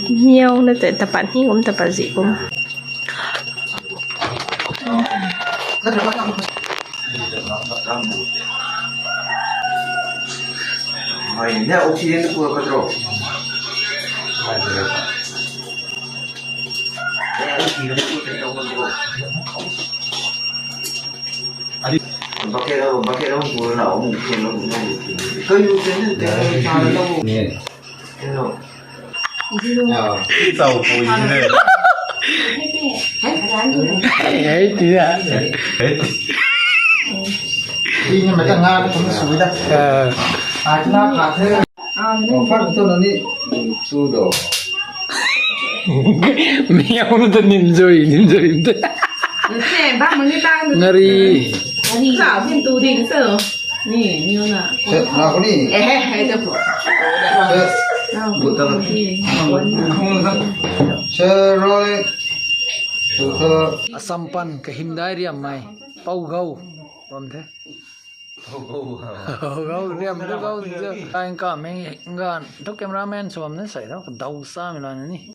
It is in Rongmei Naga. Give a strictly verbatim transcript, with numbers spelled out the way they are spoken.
Miau na te tapat ni kum tapat zi kum. Mai ne oxygen tu pura patro. Mai ne oxygen tu patro. Bucket lo, bucket lo pura na, um, ken lo, um, ken lo. Kau yu ken ken ken lo. Ni. Ken lo. Tau pui ne. Hei, hei, tia. Hei. Tina mata nga kum sui da. Ah. Ai na kha the. Oh, far tu na ni. Tu do. Miau na tu nin zui, nin zui. Nse, ba mani tang. Ngari. Sa bin tu ding so. Ni, miau na. Set na ko ni. Eh, eh, eh, japo. Set. Na, bu ta. Set, roll it. Tu ta. Assam pan kahym dai riam mai. Pau gau. Bam the. Pau gau. Pau gau, riam tu gau ni jo. Kaing ka meng gan. Tu cameraman suam na sai tho. Dau sa mi la ni.